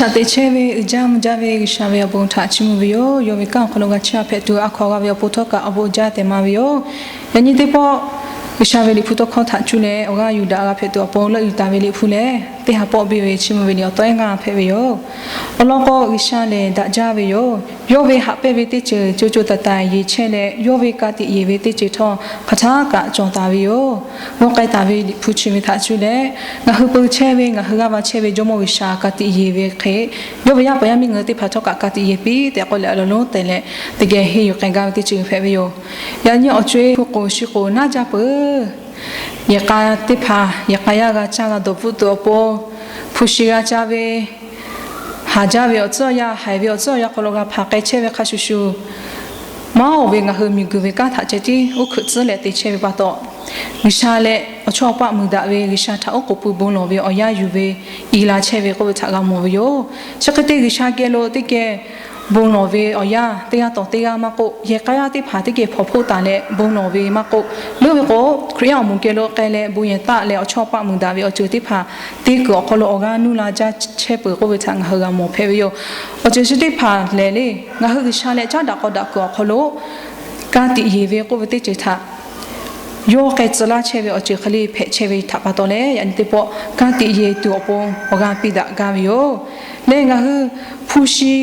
Shaꞈ teꞈ chehˇ ve uiˍ jaˇ mvuh jaˇ ve G'uiˬsha ve awˬ bon htaꞈ chiˇ mvuh ve yoˬ. Yawˇ ve kanˉ awˬ hk'aw lo g'a chiˇ a hpehꞈ tuˬ a hkaw g'a ve awˬ pon htawˇ kaꞈ awˬ bon jaˇ tehꞈ ma ve yoˬ. Yaꞈ nyi teˇ pawˆ G'uiˬsha ve Liꞈ hpu tawˇ hkawˇ htaꞈ cuˇ leh awˬ g'aˇ yuˬ daꞈ g'a hpehꞈ tuˬ awˬ pon leuˆ yuˬ taˍ ve Liꞈ hpu lehˬ, teˇ ha pawˆ biˇ ve chiˇ mvuh ve liꞈ awˬ tawehˉ ngaˇ hpehꞈ ve yoˬ. Awˬ lawn k'o, G'uiˬsha lehˬ daꞈ jaˇ ve yoˬ. Yawˇ ve haꞈ pehnˇ ve teˇ ceuˬ co co taiˍ taiˍ yeˬ chehˇ leh, yawˇ ve ka tiꞈ yeˬ ve teˇ ceuˬ htawˇ hk'aˬ htaˇ kaꞈ cawˬ taˍ ve yoˬ. G'aw k'ai taˍ ve Liꞈ hpu chi ve htaꞈ cuˇ leh, ngaˬ hui peu chehˇ ve, ngaˬ hui g'aˇ va chehˇ ve Jawˇmawˇ G'uiˬsha ka tiꞈ yeˬ ve hk'e, yawˇ ve yaˇ paˍ yaˇ miˇ ngaˬ hui teˇ hpaˍ htawˇ kaꞈ ka tiꞈ yeˬ piˇ tehꞈ k'oˆ leh, awˬ lawn lonˉ tehˬ leh teˇ geh henˇ yuˬ k'ai gaˇ ve teˇ ceuˬ hpehꞈ ve yoˬ. Yaꞈ nyi awˬ co-e hpu k'oˍ shi k'oˍ naˇ jaˇ peuˬ. Yehˬ k'a teˇ hpaˍ yehˬ k'a yaˇ g'a caˇ g'a dawˬ bvuhˆ tuˬ awˬ pon, hpu shi g'a caˇ ve, haˍ jaˇ ve awˬ tcuhˉ awˬ yanˇ, haiˬ ve awˬ tcuhˉ awˬ yanˇ hk'aw lo g'a hpanˍ k'ai chehˇ ve hk'a shuˍ shuˍ, maˇ oˬ ve ngaˬ hui miˬguiˬ ve kanˉ htaꞈ ceh tiˉ uˉ hkuiꞈ tcuhˉ leh te chehˇ ve pa taw, G'uiˬsha leh awˬ chawˇ awˬ paˆ muiˬ daꞈ ve G'uiˬsha htaꞈ oˉ k'oˍ pui bon lawˬ ve awˬ yanˇ yuˬ ve, i la chehˇ ve k'oˆ ve htaꞈ g'a mawˬ ve yoˬ. Chi hk'e te G'uiˬsha geh lo teˇ geh bon lawˬ ve awˬ yanˇ teˇ g'aˇ tawˍ teˇ g'aˇ maˇ k'oˆ, yehˬ k'a yaˇ teˇ hpaˍ teˇ geh hpawnˬ hpoˆ taˍ leh bon lawˬ ve maˇ k'oˆ, leuˉ ve k'o, Hkriꞈ yaˇ awˬ moˍ geh lo k'ai leh bon yehˬ taˆ leh awˬ chawˇ paˆ muiˬ daꞈ ve awˬ ceuˬ teˇ hpaˍ teˇ kuiˬ awˬ hk'aw lo awˬ g'aˇ nuˇ la jaˇ chehˇ peuˬ k'oˆ ve htaꞈ ngaˬ hui g'a mawˬ hpehꞈ ve yoˬ. Awˬ ceuˬ chi teˇ hpaˍ lehˬ le, ngaˬ hui G'uiˬsha leh caˉ daꞈ k'aw daꞈ kuiˬ awˬ hk'aw lo ka tiꞈ yeˬ ve k'oˆ ve teˇ ceuˬ htaꞈ yawˇ k'ai tcuh laˇ chehˇ ve awˬ ceuˬ hk'e le hpehꞈ chehˇ ve htaꞈ pa taw leh, yaꞈ nyi teˇ pawˆ ka tiꞈ yeˬ tuˬ awˬ pon awˬ g'aˇ piˇ daꞈ gaˇ ve yoˬ. Leh ngaˬ hui hpu shi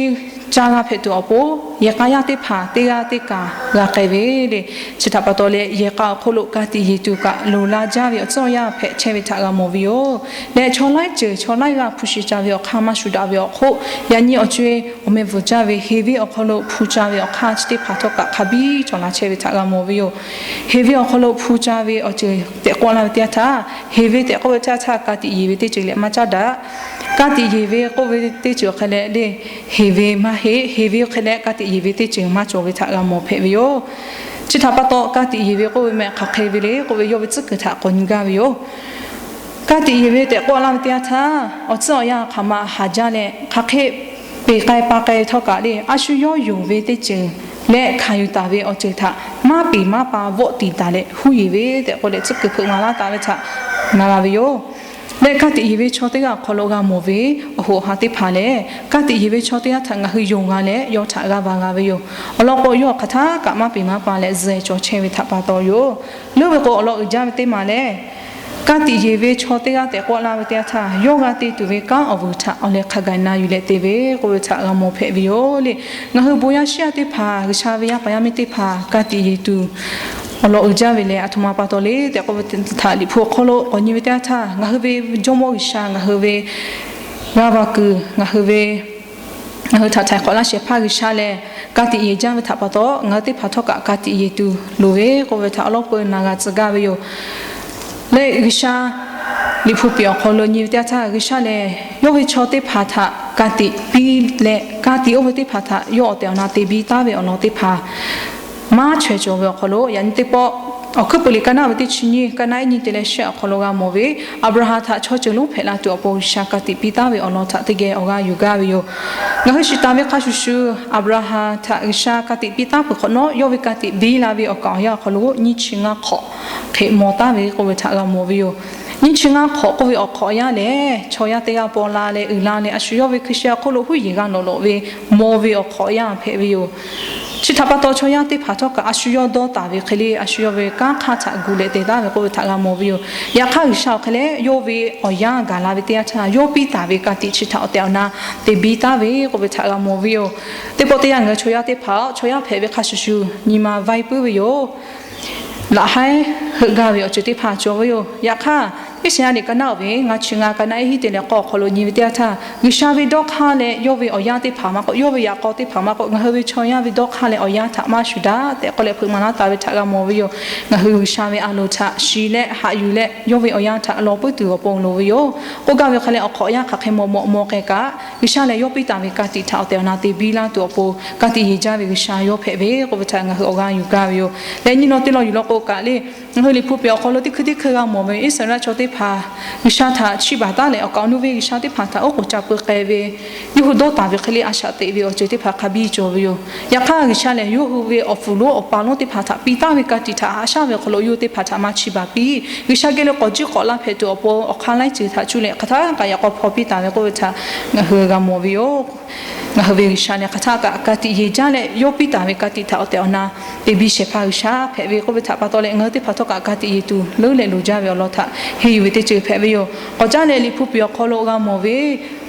ca g'a hpehꞈ tuˬ awˬ pon, yehˬ k'a yaˇ teˇ hpaˍ teˇ g'aˇ teˇ kaˬ g'a k'ai ve le. Chi htaꞈ pa taw leh, yehˬ k'a awˬ hk'oˆ lo ka tiꞈ yeˬ tuˬ kaꞈ loˍ la jaˇ ve awˬ tcuhˉ awˬ yanˇ hpehꞈ chehˇ ve htaꞈ g'a mawˬ ve yoˬ. Leh chaw laiˉ ceuˬ chaw laiˉ g'aˇ hpu shi ca ve awˬ hk'aˇ maˇ shuˍ daꞈ ve awˬ hk'oˆ, yaꞈ nyi awˬ co-e awˬ meh bvuhˬ jaˇ ve heˍ ve awˬ hk'aw lo hpu ca ve awˬ hk'aˇ chi teˇ hpaˍ htawˇ kaꞈ hk'a biˇ cawˬ la chehˇ ve htaꞈ g'a mawˬ ve yoˬ. Heˍ ve awˬ hk'aw lo hpu ca ve awˬ ceuˬ tehꞈ k'oˆ laˇ ve teˇ yanˇ htaˇ, heˍ ve tehꞈ k'oˆ ve teˇ yanˇ htaˇ ka tiꞈ yeˬ ve teˇ ceuˬ leh maˇ caˉ daꞈ. Ka tiꞈ yeˬ ve k'oˆ ve teˇ ceuˬ awˬ hk'e leh le, heˍ ve maˇ heˆ, heˍ ve awˬ hk'e leh ka tiꞈ yeˬ ve teˇ ceuˬ maˇ cawˬ ve htaꞈ g'a mawˬ hpehꞈ ve yoˬ. Chi htaꞈ pa taw, ka tiꞈ yeˬ ve k'oˆ ve meh hk'aˬ hk'e ve le k'oˆ ve yawˇ ve tcuhˉ kuiˬ htaꞈ k'awꞈ nyi gaˇ ve yoˬ. Ka tiꞈ yeˬ ve tehꞈ k'oˆ laˇ ve teˇ yanˇ htaˇ, awˬ tcuhˉ awˬ yanˇ hk'aˬ ma haˍ jaˇ leh hk'aˬ hk'e peˬ k'ai pa k'ai htawˇ kaꞈ le, a shu yawˇ yonˍ ve teˇ ceuˬ leh hkanˍ yuˬ taˍ ve awˬ ceuˬ htaꞈ maˇ peˬ maˇ pa vawˆ tiˍ taˍ leh huˉ yeˬ ve tehꞈ k'oˆ leh tcuhˉ kuiˬ hpeuꞈ maˍ laˇ taˍ ve htaꞈ na g'a ve yoˬ. Leh ka tiꞈ yeˬ ve chaw teˇ g'aˇ awˬ hk'aw lo g'a mawˬ ve awˬ hoꞈ awˬ ha teˇ hpaˍ lehˬ, ka tiꞈ yeˬ ve chaw teˇ g'aˇ htaꞈ ngaˬ hui yonˍ g'a leh yawˇ htaꞈ g'aˇ va g'a ve yoˬ. Awˬ lawn k'o, yawˇ hk'aˬ htaˇ kaꞈ maˇ peˬ maˇ pa leh zuhˬ cawˬ chehˇ ve htaꞈ pa taw yoˬ. Leuˉ ve k'o, awˬ lawn uiˍ jaˇ ve teˇ maˬ lehˬ, ka tiꞈ yeˬ ve chaw teˇ g'aˇ tehꞈ k'oˆ laˇ ve teˇ yanˇ htaˇ, yawˇ g'a te tuˬ ve kanˉ awˬ vuiˬ htaꞈ awˬ leh hk'a gaˬ na yuˬ leh te ve k'oˆ ve htaꞈ g'a mawˬ hpehꞈ ve yoˬ le. Ngaˬ hui bon yaˇ shiˉ yaˇ teˇ hpaˍ, G'uiˬsha ve yaˇ paˍ yaˇ miˇ teˇ hpaˍ ka tiꞈ yeˬ tuˬ awˬ lawn uiˍ jaˇ ve lehˬ, a htoꞈ ma pa taw le tehꞈ k'oˆ ve htaꞈ Liꞈ hpu awˬ hk'aw lo k'awꞈ nyi ve teˇ yanˇ htaˇ, ngaˬ hui ve Jawˇmawˇ G'uiˬsha, ngaˬ hui ve g'aˇ va kuiˬ, ngaˬ hui ve ngaˬ hui htaꞈ htaiˍ hk'awꞈ laˇ shehˍ hpaˇ G'uiˬsha lehˬ, ka tiꞈ yeˬ jaˇ ve htaꞈ pa taw, ngaˬ hui teˇ hpaˍ htawˇ kaꞈ ka tiꞈ yeˬ tuˬ loˍ ve k'oˆ ve htaꞈ awˬ lawn peu na g'a tcuh gaˇ ve yoˬ. Leh G'uiˬsha Liꞈ hpu piˍ awˬ hk'aw lo nyi ve teˇ yanˇ htaˇ, G'uiˬsha lehˬ yawˇ ve chaw teˇ hpaˍ htaꞈ ka tiꞈ piˇ leh, ka tiꞈ oˇ ve teˇ hpaˍ htaꞈ yawˇ awˬ tehˬ awˬ na te biˇ taˉ ve awˬ lawn teˇ hpaˍ maˇ chaweh cawˬ ve awˬ hk'aw lo, yaꞈ nyi teˇ pawˆ Awˬ hkuiˉ peuˬ liꞈ ka naˆ ve teˇ chi nyiˇ, ka naˆ iˉ nyiˇ te leh shehˆ awˬ hk'aw lo g'a mawˬ ve, Aˍbraˍhanˍ htaꞈ chaw ceuˬ lonˉ hpehꞈ la tuˬ awˬ pon G'uiˬsha ka tiꞈ piˇ taˉ ve awˬ lawn htaꞈ teˇ geh awˬ g'aˇ yuˬ gaˇ ve yoˬ. Ngaˬ hui shiˍ taˍ ve hk'a shuˍ shuˍ, Aˍbraˍhanˍ htaꞈ G'uiˬsha ka tiꞈ piˇ taˉ peuˬ hk'awꞈ nawˉ, yawˇ ve ka tiꞈ biˇ la ve awˬ kaˍ awˬ yanˇ awˬ hk'aw lo nyiˇ chi ngaˇ hk'awꞈ hk'e maw taˉ ve k'oˆ ve htaꞈ g'a mawˬ ve yoˬ. Nyiˇ chi ngaˇ hk'awꞈ k'oˆ ve awˬ hk'awꞈ yanˇ lehˬ, chaw yaˇ teˇ g'aˇ paw la leh uiˍ la leh a shu yawˇ ve hkui sheh awˬ hk'oˆ lo huˉ yeˬ g'a lawꞈ lawꞈ ve maw ve awˬ hk'awꞈ yanˇ hpehꞈ ve yoˬ. Chi htaꞈ pa taw, chaw yaˇ teˇ hpaˍ htawˇ kaꞈ a shu yawˇ dawˇ taˍ ve hk'e le, a shu yawˇ ve kanˉ hk'aˇ htaꞈ gu leh te taˉ ve k'oˆ ve htaꞈ g'a mawˬ ve yoˬ. Yaꞈ hk'aˇ, G'uiˬsha awˬ hk'e leh yawˇ ve awˬ yanˇ gaˬ la ve teˇ yanˇ htaˇ, yawˇ piˇ taˍ ve ka tiꞈ chi htaꞈ awˬ tehˬ awˬ na te biˇ taˍ ve k'oˆ ve htaꞈ g'a mawˬ ve yoˬ. Teˇ pawˆ teˇ yanˇ ngaˬ hui chaw yaˇ teˇ hpaˍ, chaw yaˇ hpehꞈ ve hk'a shuˍ shuˍ nyi ma vaiˇ puiˉ ve yoˬ. Laꞈ haiˉ heuˆ gaˇ ve awˬ ceuˬ teˇ hpaˍ cawˬ ve yoˬ. Yaꞈ hk'aˇ, Iˉsaˍyaˆ liꞈ ka naˆ ve ngaˇ chi ngaˇ, ka naˆ iˉ hiˉ te leh k'awˇ awˬ hk'aw lo nyi ve teˇ yanˇ htaˇ, G'uiˬsha ve dawˇ hk'aˇ leh yawˇ ve awˬ yanˇ teˇ hpaˍ maˇ k'oˆ, yawˇ ve yaꞈ k'aw teˇ hpaˍ maˇ k'oˆ, ngaˬ hui ve chaw yaˇ ve dawˇ hk'aˇ leh awˬ yanˇ htaꞈ maˇ shuˍ daꞈ tehꞈ k'oˆ leh hpeuꞈ maˍ laˇ taˍ ve htaꞈ g'a mawˬ ve yoˬ. Ngaˬ hui G'uiˬsha ve a loˍ htaꞈ shiˍ leh haꞈ yuˬ leh yawˇ ve awˬ yanˇ htaꞈ lawˬ puiˉ tuˬ awˬ pon loˍ ve yoˬ. K'oˆ gaˇ ve hk'e leh, awˬ hk'awꞈ yanˇ hk'aˬ hk'e maw maw maw k'ai kaꞈ, G'uiˬsha lehˬ yawˇ piˇ taˍ ve ka tiꞈ htaꞈ awˬ tehˬ awˬ na te biˇ laˇ tuˬ awˬ pon, ka tiꞈ yeˬ jaˇ ve G'uiˬsha yawˇ hpehꞈ ve k'oˆ ve htaꞈ ngaˬ hui awˬ g'aˇ yuˬ gaˇ ve yoˬ. Leh nyi naw teˇ lawn yuˬ law k'o kaꞈ le, ngaˬ hui Liꞈ hpu piˍ awˬ hk'aw lo teˇ hkui teˇ hkui g'a mawˬ ve Iˉsaˍreˍlaˆ chaw teˇ hpaˍ G'uiˬsha htaꞈ chiˇ baˬ taˉ leh, awˬ kaˍ awˬ nu ve G'uiˬsha teˇ hpaˍ htaꞈ oˉ k'oˍ ca peu k'ai ve, yawˇ hui dawˇ taˍ ve hk'e le a shaꞈ teꞈ ve awˬ ceuˬ teˇ hpaˍ hk'a biˇ cawˬ ve yoˬ. Yaꞈ hk'aˇ, G'uiˬsha lehˬ yawˇ hui ve awˬ fuˍ lonˉ awˬ pa lonˉ teˇ hpaˍ htaꞈ piˇ taˍ ve ka tiꞈ htaꞈ haꞈ shaˉ ve awˬ hk'aw lo, yawˇ teˇ hpaˍ htaꞈ maˇ chiˇ baˬ piˇ. G'uiˬsha geh lo k'awꞈ jiˇ k'awꞈ la hpehꞈ tuˬ awˬ pon awˬ hk'aˇ laiˉ ceuˬ htaꞈ cuˇ leh hk'aˬ htaˇ kaꞈ yaꞈ k'aw hpaw piˇ taˍ ve k'oˆ ve htaꞈ ngaˬ hui g'a mawˬ ve yoˬ. Ngaˬ hui ve G'uiˬsha lehˬ, hk'aˬ htaˇ kaꞈ ka tiꞈ yeˬ jaˇ leh yawˇ piˇ taˍ ve ka tiꞈ htaꞈ awˬ tehˬ awˬ na te biˇ shehˍ hpaˇ G'uiˬsha hpehꞈ ve k'oˆ ve htaꞈ pa taw leh, ngaˬ hui teˇ hpaˍ htawˇ kaꞈ ka tiꞈ yeˬ tuˬ leuˉ leh loˍ jaˇ ve awˬ lawn htaꞈ henˇ yuˬ ve teˇ ceuˬ hpehꞈ ve yoˬ. K'awꞈ caˉ leh Liꞈ hpu piˍ awˬ hk'aw lo g'a mawˬ ve,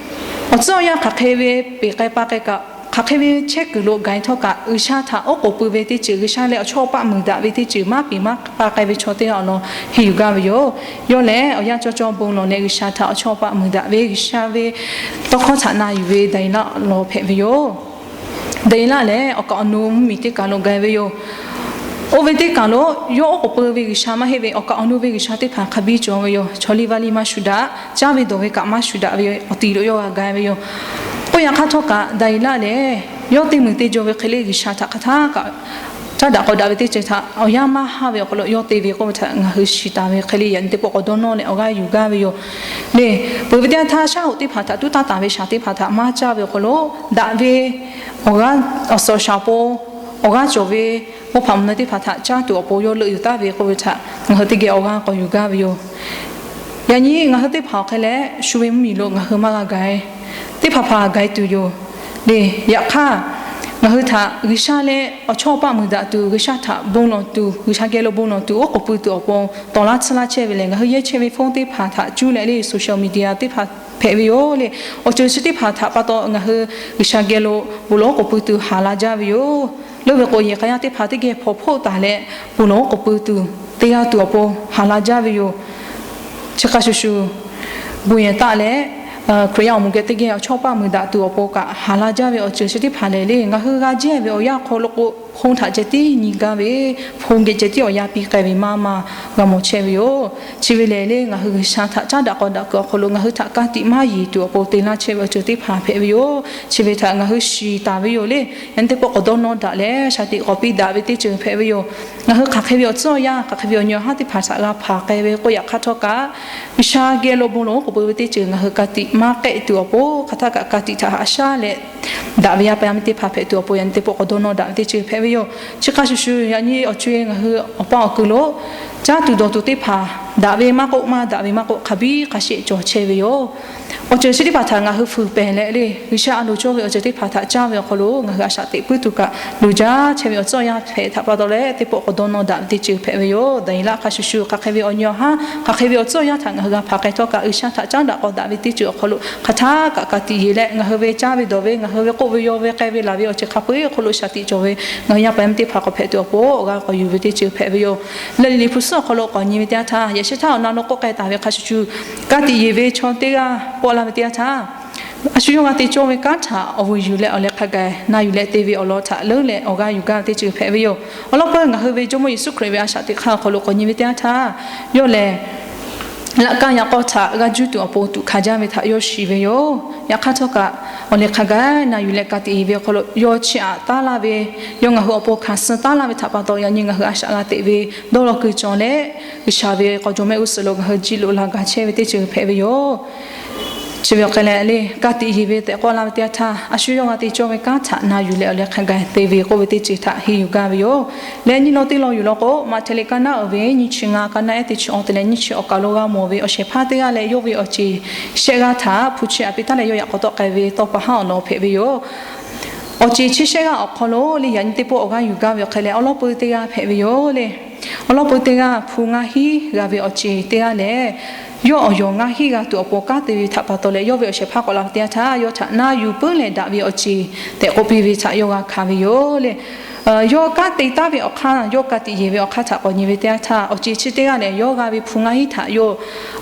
awˬ tcuhˉ awˬ yanˇ hk'aˬ hk'e ve peˬ k'ai pa k'ai kaꞈ, hk'aˬ hk'e ve chehˇ kuiˬ lo gaˬ e htawˇ kaꞈ, G'uiˬsha htaꞈ oˉ k'oˍ pui ve teˇ ceuˬ, G'uiˬsha leh awˬ chawˇ paˆ muiˬ daꞈ ve teˇ ceuˬ maˇ peˬ maˇ pa k'ai ve chaw teˇ g'aˇ awˬ lawn henˇ yuˬ gaˇ ve yoˬ. Yawˇ lehˬ, awˬ yanˇ cawˇ cawˇ bon lawˬ leh G'uiˬsha htaꞈ awˬ chawˇ paˆ muiˬ daꞈ ve, G'uiˬsha ve tawˇ hkawˇ htaꞈ na yuˬ ve Daˍyeˍlaˆ lawˬ hpehꞈ ve yoˬ. Daˍyeˍlaˆ lehˬ, awˬ kaˍ awˬ nu mvuhˇmiˬ teˇ kaˬ lo gaˬ e ve yoˬ. Oˇ ve teˇ kaˬ lo yawˇ oˉ k'oˍ pui ve G'uiˬsha maˇ heˆ ve, awˬ kaˍ awˬ nu ve G'uiˬsha teˇ hpaˍ hk'a biˇ cawˬ ve yoˬ. Chaw liˇ vaˇ liˇ maˇ shu daꞈ, caˇ ve dawˬ ve kaꞈ maˇ shu daꞈ ve awˬ ti lo yawˇ g'a gaˬ ve yoˬ. Oˇ yaꞈ hk'aˇ htawˇ kaꞈ, Daˍyeˍlaˆ lehˬ yawˇ teˇ muiˬ teˇ jaw ve hk'e le G'uiˬsha htaꞈ hk'aˬ htaˇ kaꞈ caˉ daꞈ k'awꞈ daꞈ ve teˇ ceuˬ htaꞈ awˬ yanˇ maˇ haˇ ve awˬ hk'aw lo yawˇ te ve k'oˆ ve htaꞈ ngaˬ hui shiˍ taˍ ve hk'e le, yaꞈ nyi teˇ pawˆ k'awꞈ dawˇ nawˇ leh awˬ g'aˇ yuˬ gaˇ ve yoˬ. Le, peuˬ ve teˇ yanˇ htaˇ, shaˉ hoꞈ teˇ hpaˍ htaꞈ tuˉ taˇ taˍ ve shaˍ teˇ hpaˍ htaꞈ maˇ caˇ ve awˬ hk'aw lo, daꞈ ve awˬ g'aˇ awˬ suhˍ awˬ shaˍ awˬ pon awˬ g'aˇ cawˬ ve bon hpaˍ mvuhˇ naw teˇ hpaˍ htaꞈ caˇ tuˬ awˬ pon yawˇ leuˆ yuˬ taˍ ve k'oˆ ve htaꞈ ngaˬ hui teˇ geh awˬ g'aˇ k'awꞈ yuˬ gaˇ ve yoˬ. Yaꞈ nyi ngaˬ hui teˇ hpaˍ awˬ hk'e leh shu ve mvuhˇmiˬ lo ngaˬ hui maˇ g'a gaˬ e, teˇ hpaˍ hpaˍ gaˬ e tuˬ yoˬ. Le, yaꞈ hk'aˇ, ngaˬ hui htaꞈ G'uiˬsha leh awˬ chawˇ paˆ muiˬ daꞈ tuˬ, G'uiˬsha htaꞈ bon lawˬ tuˬ, G'uiˬsha geh lo bon lawˬ tuˬ oˉ k'oˍ pui tuˬ awˬ pon tawˍ laˇ tsuhˇ laˇ chehˇ ve lehˬ, ngaˬ hui yehˇ chehˇ ve phone teˇ hpaˍ htaꞈ cuˇ leh le, social media teˇ hpaˍ hpehꞈ ve yoˬ le. Awˬ ceuˬ chi teˇ hpaˍ htaꞈ pa taw ngaˬ hui G'uiˬsha geh lo bon lawˬ oˉ k'oˍ pui tuˬ haˍ la jaˇ ve yoˬ. Leuˆ ve k'o, yehˬ k'a yaˇ teˇ hpaˍ teˇ geh hpawnˬ hpoˆ taˍ leh, bon lawˬ oˉ k'oˍ pui tuˬ teˇ g'aˇ tuˬ awˬ pon haˍ la jaˇ ve yoˬ. Chi hk'a shuˍ shuˍ, bon yehˬ taˆ leh Hkriꞈ yaˇ awˬ moˍ geh teˇ geh awˬ chawˇ paˆ muiˬ daꞈ tuˬ awˬ pon kaꞈ haˍ la jaˇ ve awˬ ceuˬ chi teˇ hpaˍ lehˬ le, ngaˬ hui g'a jehˇ ve awˬ yanˇ hk'aw lo k'o, hon htaꞈ ceh tiˉ nyi gaˇ ve, hon geh ceh tiˉ awˬ yanˇ piˇ k'ai ve maˇ maˇ g'a mawˬ chehˇ ve yoˬ. Chi ve lehˬ le, ngaˬ hui G'uiˬsha htaꞈ caˉ daꞈ k'awꞈ daꞈ kuiˬ awˬ hk'aw lo ngaˬ hui htaꞈ ka tiꞈ maˇ yeˬ tuˬ awˬ pon te laˇ chehˇ ve awˬ ceuˬ teˇ hpaˍ hpehꞈ ve yoˬ. Chi ve htaꞈ ngaˬ hui shiˍ taˍ ve yoˬ le. Yaꞈ nyi teˇ pawˆ k'awꞈ dawˇ nawˇ daꞈ leh shaˍ tiꞈ k'awꞈ piˇ daꞈ ve teˇ ceuˬ hpehꞈ ve yoˬ. Ngaˬ hui hk'aˬ hk'e ve awˬ tcuhˉ awˬ yanˇ, hk'aˬ hk'e ve awˬ nyi awˬ haˉ teˇ hpaˍ htaꞈ g'a hpanˍ k'ai ve k'oˆ yaꞈ hk'aˇ htawˇ kaꞈ, G'uiˬsha geh lo bon lawˬ oˉ k'oˍ pui ve teˇ ceuˬ ngaˬ hui ka tiꞈ maˇ k'ehˆ tuˬ awˬ pon, hk'aˬ htaˇ kaꞈ ka tiꞈ htaꞈ haꞈ shaˉ leh daꞈ ve yaˇ paˍ yaˇ miˇ teˇ hpaˍ hpehꞈ tuˬ awˬ pon yaꞈ nyi teˇ pawˆ k'awꞈ dawˇ nawˇ daꞈ ve teˇ ceuˬ hpehꞈ ve yoˬ. Chi hk'a shuˍ shuˍ, yaꞈ nyi awˬ co e ngaˬ hui awˬ paˇ awˬ kuiˬ lo caˇ tuˬ dawˬ tuˬ teˇ hpaˍ daꞈ ve maˇ k'oˆ, maˇ daꞈ ve maˇ k'oˆ, hk'a biˇ hk'a sheˆ cawˬ chehˇ ve yoˬ. Awˬ ceuˬ chi teˇ hpaˍ htaꞈ ngaˬ hui fuiˍ pehˍ leh le, G'uiˬsha a loˍ cawˇ ve awˬ ceuˬ teˇ hpaˍ htaꞈ caˇ ve awˬ hk'aw lo ngaˬ hui a shaꞈ teꞈ puiˉ tuˬ kaꞈ loˍ jaˇ chehˇ ve awˬ tcuhˉ awˬ yanˇ hpehꞈ htaꞈ pa taw leh teˇ pawˆ k'awꞈ dawˇ nawˇ daꞈ ve teˇ ceuˬ hpehꞈ ve yoˬ. Daˍyeˍlaˆ hk'a shuˍ shuˍ, hk'aˬ hk'e ve awˬ nyi awˬ haˉ, hk'aˬ hk'e ve awˬ tcuhˉ awˬ yanˇ htaꞈ ngaˬ hui g'a hpanˍ k'ai htawˇ kaꞈ, G'uiˬsha htaꞈ caˉ daꞈ k'awꞈ daꞈ ve teˇ ceuˬ awˬ hk'aw lo hk'aˬ htaˇ kaꞈ ka tiꞈ yeˬ leh, ngaˬ hui ve caˇ ve dawˬ ve, ngaˬ hui ve k'oˆ ve yaw ve k'ai ve laˬ ve awˬ ceuˬ hk'a peu-eˬ awˬ hk'aw lo shaˍ tiꞈ cawˬ ve ngaˬ hui yaˇ paˍ yaˇ miˇ teˇ hpaˍ k'awꞈ hpehꞈ tuˬ awˬ pon awˬ g'aˇ k'awꞈ yuˬ ve teˇ ceuˬ hpehꞈ ve yoˬ. Leh Liꞈ hpu suhˉ awˬ hk'aw lo k'awꞈ nyi ve teˇ yanˇ htaˇ, yaꞈ shehˍ htaˇ awˬ na lo k'oˆ k'ai taˍ ve hk'a shuˍ shuˍ, ka tiꞈ yeˬ ve chaw teˇ g'aˇ k'oˆ laˇ ve teˇ yanˇ htaˇ, a shu yawˇ g'a te cawˇ ve kanˉ htaꞈ awˬ vuiˬ yuˬ leh awˬ leh hk'a gaˬ na yuˬ leh te ve awˬ lawn htaꞈ leuˉ leh awˬ g'aˇ yuˬ gaˇ ve teˇ ceuˬ hpehꞈ ve yoˬ. Awˬ lawn peuˬ ngaˬ hui ve Jawˇmawˇ Yeˍsuˆ Hkriꞈ ve a shaꞈ teꞈ hk'aˇ awˬ hk'aw lo k'awꞈ nyi ve teˇ yanˇ htaˇ, yawˇ lehˬ laꞈ ka yaꞈ k'aw htaꞈ g'a juˇ tuˬ awˬ pon tuꞈ hkanˍ jaˇ ve htaꞈ yawˇ shiˍ ve yoˬ. Yaꞈ hk'aˇ htawˇ kaꞈ, awˬ leh hk'a gaˬ na yuˬ leh ka tiꞈ yeˬ ve awˬ hk'aw lo yawˇ chiˇ aꞈ taˉ laˇ ve, yawˇ ngaˬ hui awˬ pon hkanˍ suh taˉ laˇ ve htaꞈ pa taw, yaꞈ nyi ngaˬ hui a shaꞈ g'a teꞈ ve dawˇ law kuiˬ cawˬ leh, G'uiˬsha ve k'aw jawˬ mehˆ g'uˇ suhˍ lo ngaˬ hui jiˇ loꞈ la gaˬ chehˇ ve teˇ ceuˬ hpehꞈ ve yoˬ. Chi ve awˬ hk'e leh le, ka tiꞈ yeˬ ve tehꞈ k'oˆ laˇ ve teˇ yanˇ htaˇ, a shu yawˇ g'a te cawˇ ve kanˉ htaꞈ na yuˬ leh awˬ leh hk'a gaˬ te ve k'oˆ ve teˇ ceuˬ htaꞈ henˇ yuˬ gaˇ ve yoˬ. Leh nyiˇ lawn teˇ lawn yuˬ law k'o, Maꞈhtehˍ liꞈ ka naˉ uiˍ ve nyiˇ chi ngaˇ, ka naˉ ehˉ teˇ chi awˬ te leh nyiˇ chi awˬ kaˬ lo g'a mawˬ ve awˬ shehˍ hpaˇ teˇ g'aˇ leh yawˇ ve awˬ ceˬ shehˆ g'aˇ htaꞈ hpu chi aꞈ piˇ taˉ leh yawˇ yaꞈ k'aw tawˆ k'ai ve tawˇ pa haˉ awˬ lawn hpehꞈ ve yoˬ. Awˬ ceˬ chi shehˆ g'aˇ awˬ hk'aw lo le, yaꞈ nyi teˇ pawˆ awˬ g'aˇ yuˬ gaˇ ve awˬ hk'e leh, awˬ lawn peuˬ teˇ g'aˇ hpehꞈ ve yoˬ le. Awˬ lawn peuˬ teˇ g'aˇ hpu ngaˇ hinˉ g'a ve awˬ ceˬ teˇ g'aˇ lehˬ, yawˇ awˬ yawˬ ngaˇ hinˉ g'a tuˬ awˬ pon kanˉ te ve htaꞈ pa taw leh, yawˇ ve awˬ shehˍ hpaˇ k'awꞈ la ve teˇ yanˇ htaˇ, yawˇ htaꞈ na yuˬ puiˉ leh daꞈ ve awˬ ceˬ tehꞈ k'oˆ piˇ ve htaꞈ yawˇ g'a hkanˍ ve yoˬ le. Yawˇ kanˉ te taˉ ve awˬ hk'aˇ, yawˇ ka tiꞈ yeˬ ve awˬ hk'aˇ htaꞈ k'awꞈ nyi ve teˇ yanˇ htaˇ, awˬ ceˬ chi teˇ g'aˇ lehˬ, yawˇ g'a ve hpu ngaˇ hinˉ htaꞈ yawˇ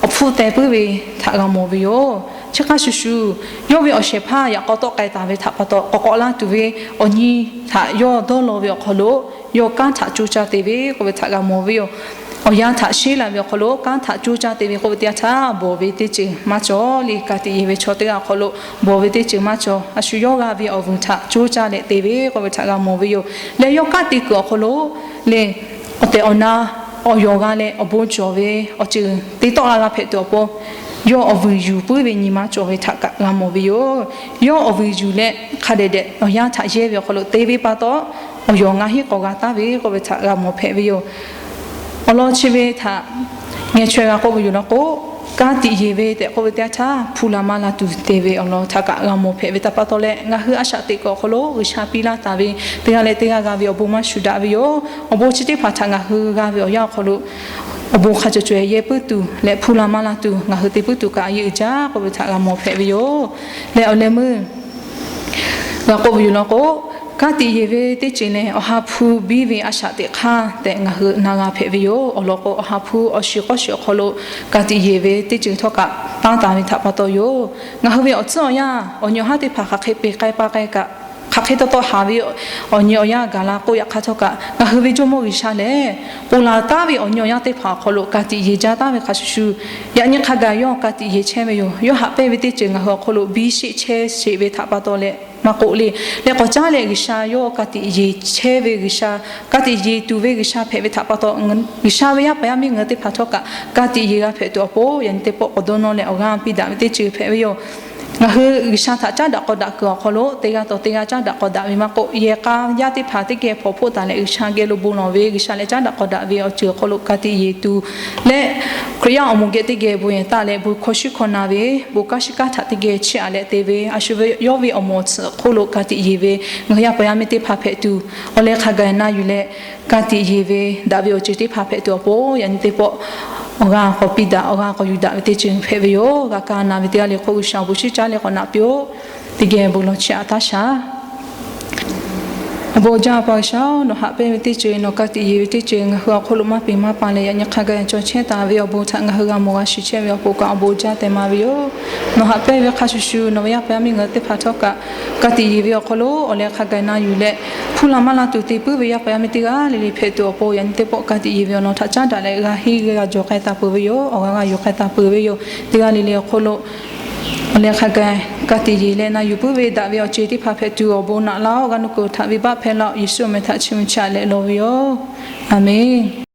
awˬ hpfuhˇ teh puiˉ ve htaꞈ g'a mawˬ ve yoˬ. Chi hk'a shuˍ shuˍ, yawˇ ve awˬ shehˍ hpaˇ yaꞈ k'aw tawˆ k'ai taˍ ve htaꞈ pa taw, k'awꞈ k'awꞈ la tuˬ ve awˬ nyi htaꞈ yawˇ dawˇ law ve awˬ hk'aw lo, yawˇ kanˉ htaꞈ coˇ caˇ te ve k'oˆ ve htaꞈ g'a mawˬ ve yoˬ. Awˬ yanˇ htaꞈ sheˉ la ve awˬ hk'aw lo kanˉ htaꞈ coˇ caˇ te ve k'oˆ ve teˇ yanˇ htaˇ, bawˬ ve teˇ ceuˬ maˇ cawˬ le. Ka tiꞈ yeˬ ve chaw teˇ g'aˇ awˬ hk'aw lo bawˬ ve teˇ ceuˬ maˇ cawˬ. A shu yawˇ g'a ve awˬ vuiˬ htaꞈ coˇ caˇ leh te ve k'oˆ ve htaꞈ g'a mawˬ ve yoˬ. Leh yawˇ kanˉ te kuiˬ awˬ hk'aw lo le, awˬ tehˬ awˬ na awˬ yawˬ g'a leh awˬ bon cawˬ ve awˬ ceuˬ te tawˆ la la hpehꞈ tuˬ awˬ pon, yawˇ awˬ vuiˬ yuˬ puiˉ ve nyi ma cawˬ ve htaꞈ kaꞈ g'a mawˬ ve yoˬ. Yawˇ awˬ vuiˬ yuˬ leh hk'a dehꞈ dehꞈ awˬ yanˇ htaꞈ yehˇ ve awˬ hk'aw lo te ve pa taw, awˬ yawˬ ngaˬ hinˉ k'awꞈ g'a taˉ ve k'oˆ ve htaꞈ g'a mawˬ hpehꞈ ve yoˬ. Awˬ lawn chi ve htaꞈ ngeh chaweh g'a k'oˆ ve yoˬ law k'o, ka tiꞈ yeˬ ve tehꞈ k'oˆ ve teˇ yanˇ htaˇ, hpu la maˇ la tuˬ te ve awˬ lawn htaꞈ kaꞈ g'a mawˬ hpehꞈ ve htaꞈ pa taw leh, ngaˬ hui a shaꞈ teꞈ kuiˬ awˬ hk'aw lo G'uiˬsha piˇ laˇ taˍ ve teˇ g'aˇ leh teˇ g'aˇ g'a ve awˬ bon maˇ shuˍ daꞈ ve yoˬ. Awˬ bon chi teˇ hpaˍ htaꞈ ngaˬ hui g'a ve awˬ yanˇ awˬ hk'aw lo, awˬ bon hk'a cawˬ caweh yehˇ puiˉ tuˬ leh hpu la maˇ la tuˬ ngaˬ hui te puiˉ tuˬ kaꞈ yeˇ uiˍ jaˇ k'oˆ ve htaꞈ g'a mawˬ hpehꞈ ve yoˬ. Leh awˬ leh meuˇ g'a k'oˆ ve yoˬ law k'o, ka tiꞈ yeˬ ve teˇ ceuˬ lehˬ, awˬ ha hpu biˇ ve a shaꞈ teꞈ hk'aˇ tehꞈ ngaˬ hui na g'a hpehꞈ ve yoˬ. Awˬ lawn k'o, awˬ ha hpu awˬ shiˍ k'awˇ shiˍ awˬ hk'aw lo ka tiꞈ yeˬ ve teˇ ceuˬ htawˇ kaꞈ taˇ taˍ ve htaꞈ pa taw yoˬ. Ngaˬ hui ve awˬ tcuhˉ awˬ yanˇ awˬ nyi awˬ haˉ teˇ hpaˍ hk'aˬ hk'e peˬ k'ai pa k'ai kaꞈ, hk'aˬ hk'e taw taw haˍ ve awˬ nyi awˬ yanˇ gaˬ la k'oˆ yaꞈ hk'aˇ htawˇ kaꞈ, ngaˬ hui ve Jawˇmawˇ G'uiˬsha lehˬ, ponˬ laˬ taˉ ve awˬ nyi awˬ yanˇ teˇ hpaˍ awˬ hk'aw lo ka tiꞈ yeˬ jaˇ taˉ ve hk'a shuˍ shuˍ, yaꞈ nyi hk'a gaˬ yawˇ ka tiꞈ yeˬ chehˇ ve yoˬ. Yawˇ haꞈ pehnˇ ve teˇ ceuˬ ngaˬ hui awˬ hk'aw lo biˇ sheˆ chehˇ sheˍ ve htaꞈ pa taw leh maˇ k'oˆ le. Leh k'awꞈ caˉ leh G'uiˬsha yawˇ ka tiꞈ yeˬ chehˇ ve G'uiˬsha, ka tiꞈ yeˬ tuˬ ve G'uiˬsha hpehꞈ ve htaꞈ pa taw, G'uiˬsha ve yaˇ paˍ yaˇ miˇ ngaˬ hui teˇ hpaˍ htawˇ kaꞈ ka tiꞈ yeˬ g'a hpehꞈ tuˬ awˬ pon yaꞈ nyi teˇ pawˆ k'awꞈ dawˇ nawˇ leh awˬ g'aˇ piˇ daꞈ ve teˇ ceuˬ hpehꞈ ve yoˬ. Ngaˬ hui G'uiˬsha htaꞈ caˉ daꞈ k'awꞈ daꞈ kuiˬ awˬ hk'aw lo teˇ g'aˇ tawˬ teˇ g'aˇ caˉ daꞈ k'awꞈ daꞈ ve maˇ k'oˆ, yehˬ k'a yaˇ teˇ hpaˍ teˇ geh hpawnˬ hpoˆ taˍ leh G'uiˬsha geh lo bon lawˬ ve G'uiˬsha leh caˉ daꞈ k'awꞈ daꞈ ve awˬ ceuˬ awˬ hk'aw lo ka tiꞈ yeˬ tuˬ leh, Hkriꞈ yaˇ awˬ moˍ geh teˇ geh bon yehˬ taˍ leh bon hkawˇ shuˉ hkawˇ na ve, bon kaˇ shiˉ kaˇ htaꞈ teˇ geh chiˇ aꞈ leh te ve, a shu ve yawˇ ve awˬ moˍ awˬ tsuhꞈ hk'oˆ lo ka tiꞈ yeˬ ve ngaˬ hui yaˇ paˍ yaˇ miˇ teˇ hpaˍ hpehꞈ tuˬ, awˬ leh hk'a gaˬ na yuˬ leh ka tiꞈ yeˬ ve daꞈ ve awˬ ceuˬ teˇ hpaˍ hpehꞈ tuˬ awˬ pon yaꞈ nyi teˇ pawˆ awˬ g'aˇ k'awꞈ piˇ daꞈ, awˬ g'aˇ k'awꞈ yuˬ daꞈ ve teˇ ceuˬ hpehꞈ ve yoˬ. G'a kaˇ na ve teˇ g'aˇ le hk'oˆ G'uiˬsha awˬ bon shinˉ caˉ leh k'awꞈ naꞈ piˇ-oˆ. Teˇ geh bon lawˬ chiˇ aꞈ taˇ shaˍ. Awˬ bon jaˇ pa G'uiˬsha-oˬ, nawˬ haꞈ pehnˇ ve teˇ ceuˬ, nawˬ ka tiꞈ yeˬ ve teˇ ceuˬ ngaˬ hui awˬ hk'oˆ lo maˇ peˬ maˇ pa leh yaꞈ nyi hk'a gaˬ cawˬ chehˇ taˍ ve awˬ bon htaꞈ ngaˬ hui g'a mawˬ g'a shiˍ chehˇ ve awˬ pon kaꞈ awˬ bon jaˇ tehꞈ ma ve yoˬ. Nawˬ haꞈ pehnˇ ve hk'a shuˍ shuˍ nawˬ ve yaˇ paˍ yaˇ miˇ ngaˬ hui teˇ hpaˍ htawˇ kaꞈ ka tiꞈ yeˬ ve awˬ hk'aw lo awˬ leh hk'a gaˬ na yuˬ leh, hpuˇ la maˇ la tuˬ te puiˉ ve yaˇ paˍ yaˇ miˇ teˇ g'aˇ le le hpehꞈ tuˬ awˬ pon yaꞈ nyi teˇ pawˆ ka tiꞈ yeˬ ve awˬ lawn htaꞈ caˉ daꞈ leh g'a henˇ g'a jawˬ k'ai taˍ peuˬ ve yoˬ. Awˬ g'aˇ g'a yuˬ k'ai taˍ peuˬ ve yoˬ. Teˇ g'aˇ le le awˬ hk'oˆ lo awˬ leh hk'a gaˬ ka tiꞈ yeˬ leh na yuˬ puiˉ ve daꞈ ve awˬ ceuˬ teˇ hpaˍ hpehꞈ tuˬ awˬ bon naꞈ laˇ-oˆ. G'a nuˇ kuiˬ htaꞈ venˇbaˆ hpehˇ laˇ-oˆ. Yeˍsuˆ awˬ meh htaꞈ chiˇ mvuh chiˇ aꞈ leh lawˬ ve yoˬ. Aˬmenˍ.